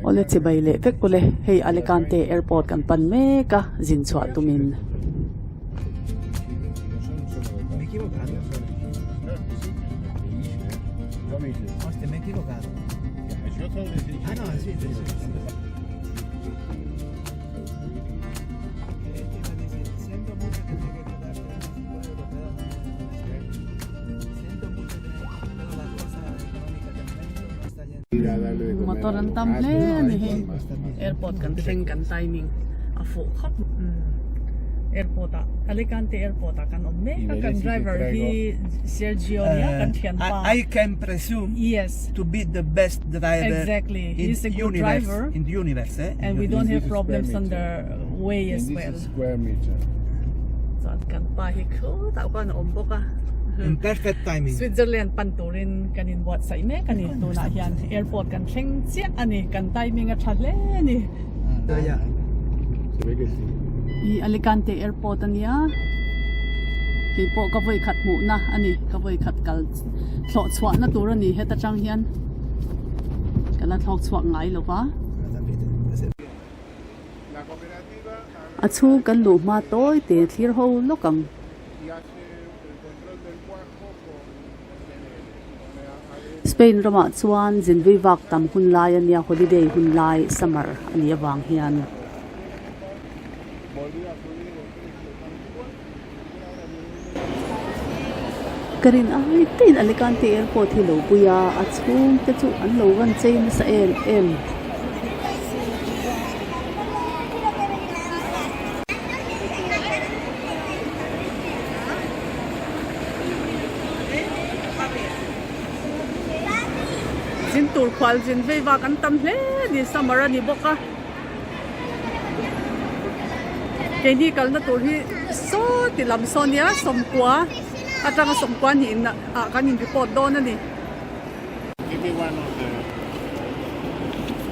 Awle chibai leh vek ule hei Alicante airport kan pan mek a zin chhuah tumin. Motor an tam hle a ni hei airport kan thleng kan timing a fuh khawp airport ah Alicante airport ah kan awm mek a kan driver hi Sergio nia kan thianpa I can presume yes to be the best driver exactly he is a good driver in the universe eh and we don't have problems on the way as well Square meter. Chuan kan pa hi khutah khuan a awm bawk a. In perfect timing. Switzerland pan turin kan inbuatsaih mek a ni. Tunah hian airport kan thleng chiah a ni. Kan timing a tha hle a ni. I Alicante airport a nia. Keipawh ka vawi khat hmuhna a ni. Ka vawi khat kal thlawh chhuahna tur a ni heta tang hian ka la thlawk chhuak ngai lo va. A chhung kan luh hma tawi te thlir ho lawk ang. Spain ramah chuan zinvui vak tam hun lai a nia holiday hun lai summer a nih avang hian. Ka rin ai tein Alicante airport hi lo pui a, a chhung te chu an lo van chei nasa em em. Zin tur khual zin vei vak an tam hle a ni, summer a ni bawk a. Keini kalna tur hi saw ti lam saw nia sawmkua atanga sawmkua niin ah kan in report dawn a ni.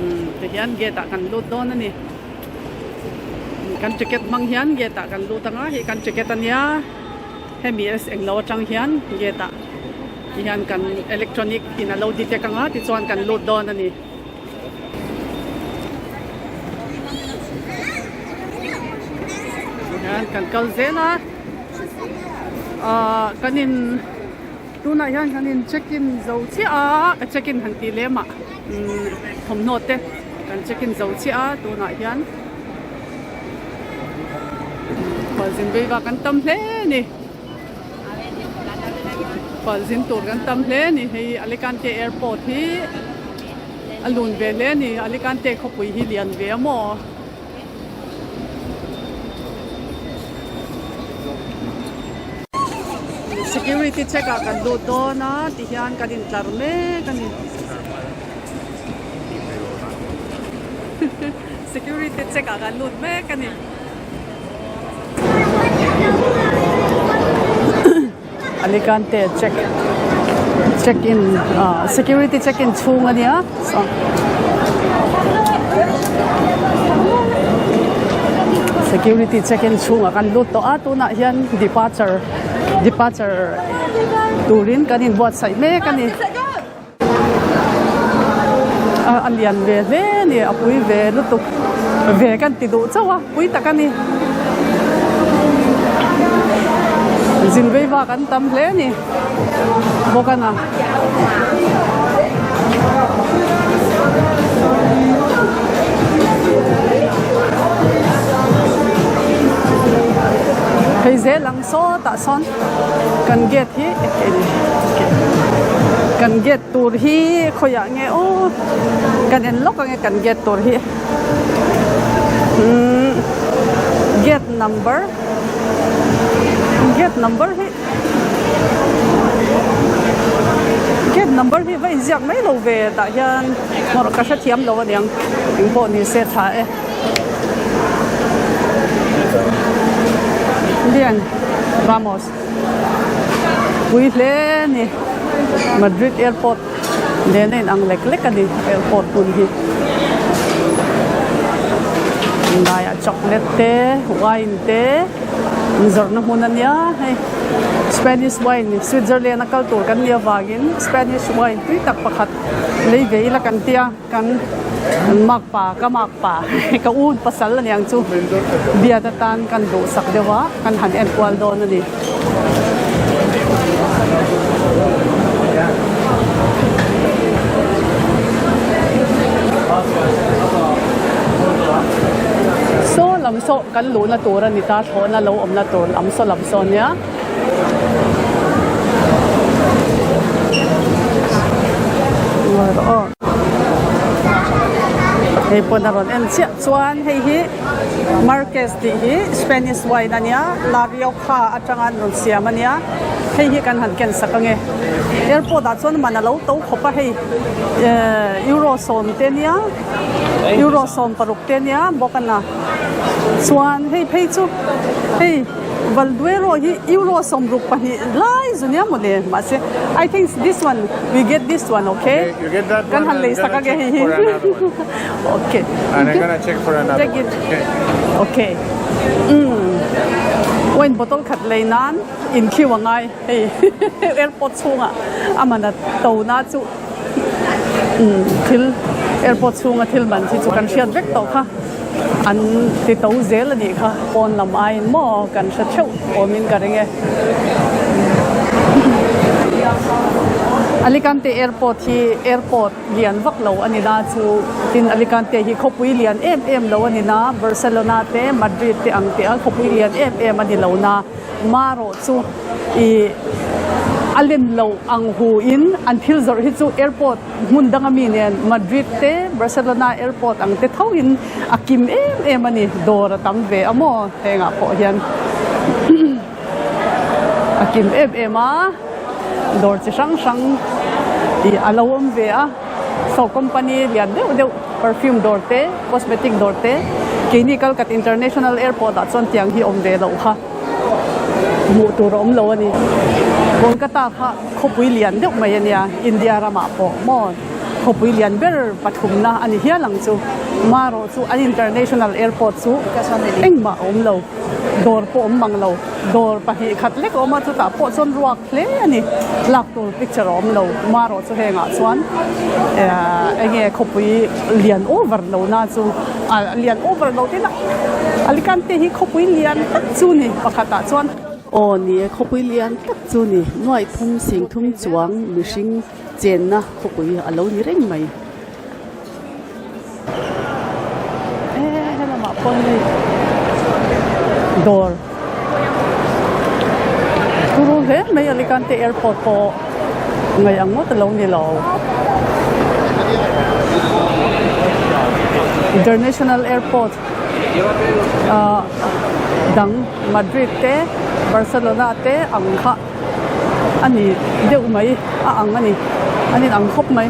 Umm tihian gate ah kan lut dawn a ni. Kan ticket hmang hian gate ah kan lut anga hei kan ticket ania hemi englo atang hian gate ah tihian kan electronic in a lo detect anga tichuan kan lut dawn a ni. Hian kan kal zel a ahh kan in tunah hian kan in check in zo chiah a check in han tih lem ah umm thawmhnaw te kan check in zo chiah a tunah hian khualzin veiva kan tam hle a ni khualzin tur kan tam hle a ni hei Alicante airport hi. A lun ve hle a ni, Alicante khawpui hi lian ve a maw? Security check ah kan lut dawn a tihian kan intlar mek a ni. Security check ah kan lut mek a ni. Alicante check check in ah security check in chhung a nia security check in chhungah kan lut tawh a tunah hian departure departure turin kan inbuatsaih mek a ni. A lian ve hle a ni a pui ve lutuk ve kan ti duh chauh a pui tak a ni zin vei vak an tam hle a ni bawk a na. Hei zel ang sawtah sawn kan gate hi kan gate tur hi khawiah nge aw kan en lawk ange kan gate tur hi umm gate number gate number hi gate number hi va inziak mai lo ve tah hian hmawrh ka hrethiam lo aniang engpawh ni se tha e. Bien vamos pui hle a ni Madrid airport nen a inang lek lek a ni airport hmun hi laiah chocolate te wine te. Inzawrhna hmun a nia hei Spanish wine Switzerland a kal tur kan nih avangin Spanish wine tui tak pakhat lei ve ila kan tia kan makpa ka makpa ka u pasal a niang chu biat atan kan duhsak deuh a kan han enkual dawn a ni. Saw lam saw kan luhna tur a ni ta thlawhna lo awmna tur lam saw lam saw nia. Hei pawn a rawn en chiah chuan hei hi Marquez tih hi Spanish wine a nia La Rioja atanga an rawn siam a nia hei hi kan han ken sak ange airport ah chuan man a lo to khawp a hei ehh euro sawm te nia euro 16 te nia bawk a na chuan hei phei chu hei Valduero hi euro 62 lai zu nia mawle mahse I think this one we get this one okay kan han lei sak ange hei hi okay take it okay umm wine bottle khat lei nan in queue a ngai hei airport chhungah a man a to na chu. Thil airport chhunga thil man hi chu kan hriat vek tawh kha an ti to zel a nih kha pawn lam aiin maw kan hre theuh awmin ka ring e. Alicante airport hi airport lian vak lo a ni na chu tin Alicante hi khawpui lian em em lo a ni na Barcelona te Madrid te ang te a khawpui lian em em a ni lo na marawh chu ih a lem loh ang hu in an thil zawrh hi chu airport hmun dang ami nen Madrid te Barcelona airport ang te tho in a kim em em a ni dawr a tam ve a maw hengah pawh hian a kim em em a dawr chi hrang hrang ih a lo awm ve a saw company lian deuh deuh perfume dawr te cosmetic dawr te keini Calcutta international airport ah chuan tiang hi awm ve loh kha. Hmuh tur a awm lo a ni. Kolkata kha khawpui lian deuh mai a nia, India ramah pawh maw khawpui lian ber pathumna a ni hial ang chu. Marawh chu an international airport chu engmah a awm lo, dawr pawh awm mang lo, dawr pahnih khat lek a awm a, chutah pawh chuan ruak hle a ni. Lak tur picture a awm lo, marawh chu hengah chuan enge khawpui lian over lo na chu a lian over lo tin a. Alicante hi khawpui lian tak chu ni pakhatah chuan. Aw ni e, khawpui lian tak chu ni. Nuaih thum sing thum chuang mihring chenna khawpui a lo ni reng mai. E helamah pawh hei dawr turu hle mai Alicante airport pawh ngaih ang ngawt a lo ni lo. International airport ah dang Madrid te Barcelona te ang kha a ni deuh mai a ang a ni an in ang khawp mai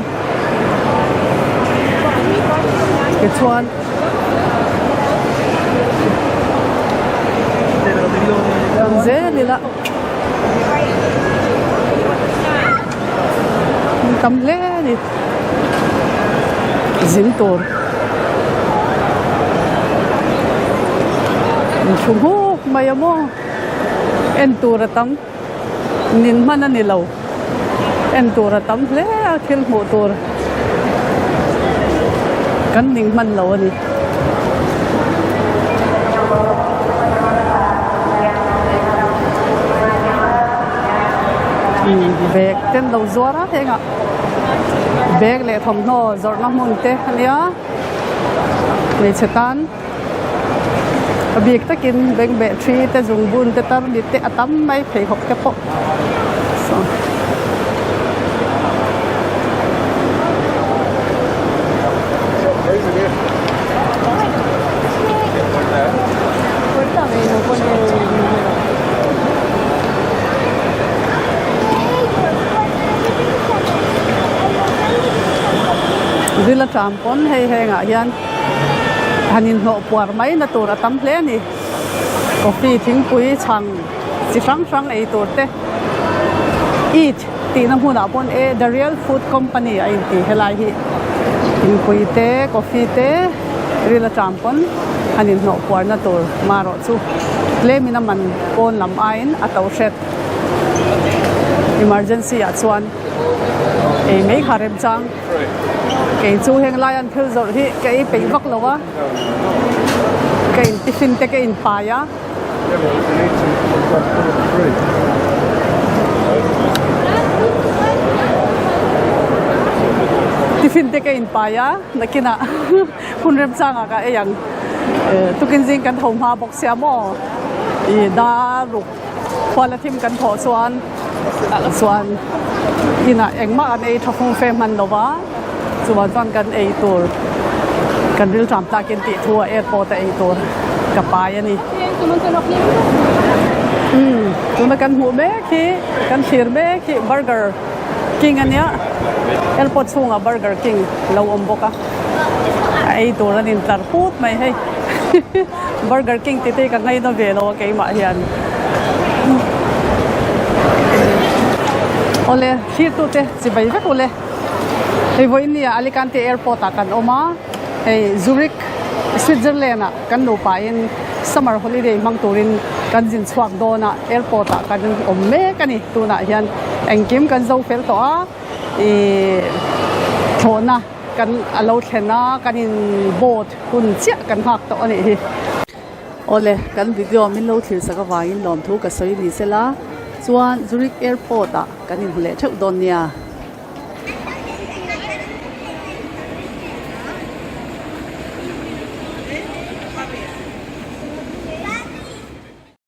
tichuan kal zel ila. Tam hle a ni zin tur in thu hmuk mai a maw en tur a tam nin hman a ni lo en tur a tam hle a thil hmuh tur kan ning hman lo a ni. Bag te an lo zuar a hengah bag leh thawmhnaw zawrhna hmun te a nia hmeichhe tan a bik takin bengbeh thi te zungbun te tarmit te a tam mai pheikhawk te pawh saw. Ril aṭam pawn hei hengah hian han inhnawh puar mai na tur a tam hle a ni. Coffee thingpui chhang chi hrang hrang ei tur te eat tihna hmunah pawn e the real food company a inti helai hi thingpui te coffee te ril aṭam pawn. an inhnawh puarna tur marawh chu tlemin a man pawn lam aiin a to hret. Emergency ah chuan ei mai kha remchang. Kei chu heng lai an thil zawrh hi ka ei peih vak lo a, ka in tiffin te ka in pai a. Tiffin te ka in pai a, nakinah hun remchangah ka ei ang. Tukin zing kan tho hma bawk sia maw ih dar ruk khuala thim kan thawh chuan chuan inah engmah kan ei tha fung fe hman lo va chuvang chuan kan ei tur kan rilṭam takin tih thu a airport a ei tur ka pai a ni. Umm tuna kan hmuh mek hi kan thlir mek hi burger king a nia airport chhungah burger king lo awm bawk a. A ei tur an intlar put mai hei Burger King tih te hi ka ngaina ve lo a keimah hian. Awle thlir tu te chibai vek ule. Hei vawiin ni ah Alicante airport ah kan awm a hei Zurich Switzerland ah kan nupa in summer holiday hmang turin kan zin chhuak dawn a airport ah kan awm mek a ni tunah hian engkim kan zo fel tawh a ih thlawhna. Kan a lo thlen a, kan in boat hun chiah kan nghak tawh a nih hi. Awle, kan video min lo thlir sak avangin lawmthu ka sawi ni sela, chuan Zurich airport ah kan inhmu leh theuh dawn nia.